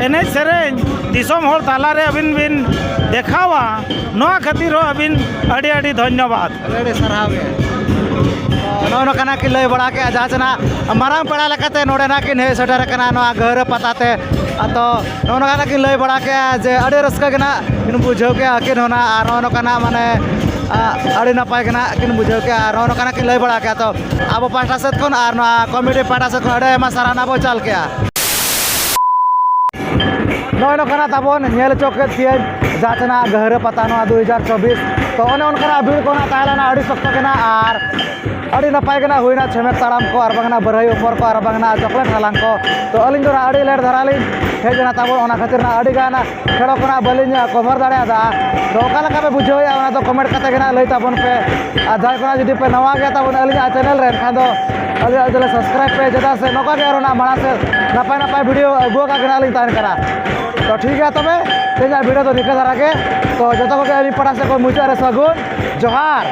ᱮᱱᱮᱡ ᱥᱮᱨᱮᱧ ᱫᱤᱥᱚᱢ ᱦᱚᱲ ᱛᱟᱞᱟᱨᱮ ᱟᱹᱵᱤᱱ ᱵᱤᱱ ᱫᱮᱠᱷᱟᱣᱟ, ᱱᱚᱣᱟ ᱠᱷᱟᱹᱛᱤᱨ ᱦᱚᱸ ᱟᱹᱵᱤᱱ ᱟᱹᱰᱤ ᱟᱹᱰᱤ ᱫᱷᱚᱱᱭᱚᱵᱟᱫᱽ᱾ ᱟᱹᱰᱤ ᱟᱹᱰᱤ ᱥᱟᱨᱦᱟᱣ ᱜᱮ᱾ ᱱᱚᱜᱼᱚ ᱱᱚᱝᱠᱟᱱᱟᱜ ᱠᱤᱱ ᱞᱟᱹᱭ ᱵᱟᱲᱟ ᱠᱮᱫᱼᱟ, ᱡᱟᱦᱟᱸ ᱪᱮ ᱱᱟᱜ ᱢᱟᱨᱟᱝ ᱯᱮᱲᱟ ᱞᱮᱠᱟᱛᱮ ᱱᱚᱰᱮ ᱱᱟᱜ ᱠᱤᱱ ᱦᱮᱡ ᱥᱮᱴᱮᱨ ᱟᱠᱟᱱᱟ ᱱᱚᱣᱟ ᱜᱟᱹᱦᱨᱟᱹ ᱯᱟᱛᱟ ᱛᱮ᱾ ᱟᱫᱚ ᱱᱚᱜᱼᱚ ᱱᱚᱝᱠᱟᱱᱟᱜ ᱠᱤᱱ ᱞᱟᱹᱭ ᱵᱟᱲᱟ ᱠᱮᱫᱼᱟ ᱡᱮ ᱟᱹᱰᱤ ᱨᱟᱹᱥᱠᱟᱹ ᱜᱮ ᱱᱟᱜ ᱠᱤᱱ ᱵᱩᱡᱷᱟᱹᱣ ᱠᱮᱫᱼᱟ ᱟᱹᱠᱤᱱ ᱦᱚᱸ ᱱᱟᱜ, ᱟᱨ ᱱᱚᱜᱼᱚ ᱱᱚᱝᱠᱟᱱᱟᱜ ᱢᱟᱱᱮ, ᱟ, ᱟᱹᱰᱤ ᱱᱟᱯᱟᱭ ᱜᱮ ᱱᱟᱜ ᱠᱤᱱ ᱵᱩᱡᱷᱟᱹᱣ ᱠᱮᱫᱼᱟ, ᱟᱨ ᱱᱚᱜᱼᱚ ᱱᱚᱝᱠᱟᱱᱟᱜ ᱠᱤᱱ ᱞᱟᱹᱭ ᱵᱟᱲᱟ ᱠᱮᱫᱼᱟ᱾ ᱛᱚ ᱟᱵᱚ ᱯᱟᱦᱴᱟ ᱥᱮᱫ ᱠᱷᱚᱱ ᱟᱨ ᱱᱚᱣᱟ ᱠᱚᱢᱤᱴᱤ ᱯᱟᱦᱴᱟ ᱥᱮᱫ ᱠᱷᱚᱱ ᱟᱹᱰᱤ ᱟᱭᱢᱟ ᱥᱟᱨᱦᱟᱣ ᱱᱟᱜ ᱵᱚ ᱪᱟᱞ ᱠᱮᱫᱼᱟ᱾ ᱱᱚᱜᱼᱚᱭ ᱱᱚᱝᱠᱟᱱᱟᱜ ᱛᱟᱵᱚᱱ ᱧᱮᱞ ᱦᱚᱪᱚ ᱠᱮᱫ ᱯᱮᱭᱟᱹᱧ ᱡᱟᱦᱟᱸ ᱪᱮᱱᱟᱜ ᱜᱟᱹᱦᱨᱟᱹ ᱯᱟᱛᱟ ᱱᱚᱣᱟ ᱫᱩ ᱦᱟᱡᱟᱨ ᱪᱚᱵᱵᱤᱥ᱾ ᱛᱚ ᱚᱱᱮ ᱚᱱᱠᱟᱱᱟᱜ ᱵᱷᱤᱲ ᱠᱚ ᱱᱟᱜ ᱛᱟᱦᱮᱸ ᱞᱮᱱᱟ, ᱟᱹᱰᱤ ᱥᱚᱠᱛᱚ ᱜᱮ ᱱᱟᱜ, ᱟᱨ ᱟᱹᱰᱤ ᱱᱟᱯᱟᱭ ᱜᱮ ᱱᱟᱜ ᱦᱩᱭᱱᱟ ᱪᱷᱮᱢᱮᱠ ᱛᱟᱲᱟᱢ ᱠᱚ, ᱟᱨ ᱵᱟᱝ ᱱᱟᱜ ᱵᱟᱹᱨᱦᱟᱹᱭ ᱩᱯᱚᱨ ᱠᱚ, ᱟᱨ ᱵᱟᱝ ᱱᱟᱜ ᱪᱚᱠᱞᱮᱴ ᱦᱟᱞᱟᱝ ᱠᱚ᱾ ᱛᱚ ᱟᱹᱞᱤᱧ ᱫᱚ ᱱᱟᱜ ᱟᱹᱰᱤ ᱞᱮᱴ ᱫᱷᱟᱨᱟ ᱞᱤᱧ ᱦᱮᱡ ᱮᱱᱟ ᱛᱟᱵᱚᱱ, ᱚᱱᱟ ᱠᱷᱟᱹᱛᱤᱨ ᱱᱟᱜ ᱟᱹᱰᱤ ᱜᱟᱱ ᱠᱷᱮᱲᱚ ᱠᱚ ᱱᱟᱜ ᱵᱟᱹᱞᱤᱧ ᱠᱚᱵᱷᱟᱨ ᱫᱟᱲᱮᱭᱟᱫᱟ᱾ ᱛᱚ ᱚᱠᱟ ᱞᱮᱠᱟ ᱯᱮ ᱵᱩᱡᱷᱟᱹᱣᱮᱫᱼᱟ ᱚᱱᱟ ᱫᱚ ᱠᱚᱢᱮᱱᱴ ᱠᱟᱛᱮ ᱜᱮ ᱱᱟᱜ ᱞᱟᱹᱭ ᱛᱟᱵᱚᱱ ᱯᱮ᱾ ᱟᱨ ᱡᱟᱦᱟᱸᱭ ᱠᱚ ᱱᱟᱜ ᱡᱩᱫᱤ ᱯᱮ ᱱᱟᱣᱟ ᱜᱮᱭᱟ ᱛᱟᱵᱚᱱ ᱟᱹᱞᱤᱧᱟᱜ ᱪᱮᱱᱮᱞ ᱨᱮ, ᱮᱱᱠᱷᱟᱱ ᱫᱚ ᱟᱹᱞᱤᱧᱟᱜ ᱪᱮᱱᱮᱞ ᱥᱟᱵᱥᱠᱨᱟᱭᱤᱵ ᱯᱮ, ᱪᱮᱫᱟᱜ ᱥᱮ ᱱᱚᱝᱠᱟ ᱜᱮ ᱟᱨᱚ ᱱᱟᱜ ᱢᱟᱲᱟᱝ ᱥᱮᱫ ᱱᱟᱯᱟᱭ ᱱᱟᱯᱟᱭ ᱵᱷᱤᱰᱤᱭᱳ ᱟᱹᱜᱩ ᱟᱠᱟᱫ ᱜᱮ ᱱᱟᱜ ᱞᱤᱧ ᱛᱟᱦᱮᱱ ᱠᱟᱱᱟ᱾ ᱛᱚ ᱴᱷᱤᱠ ᱜᱮᱭᱟ, ᱛᱚᱵᱮ ᱛᱮᱦᱮᱧᱟᱜ ᱵᱷᱤᱰᱤᱭᱳ ᱫᱚ ᱱᱤᱝᱠᱟᱹ ᱫᱷᱟᱨᱟ ᱜᱮ᱾ ᱛᱚ ᱡᱚᱛᱚ ᱠᱚᱜᱮ ᱟᱹᱞᱤᱧ ᱯᱟᱦᱴᱟ ᱥᱮᱫ ᱠᱷᱚᱱ ᱢᱩᱪᱟᱹᱫ ᱨᱮ ᱥᱟᱹᱜᱩᱱ ᱡᱚᱦᱟᱨ᱾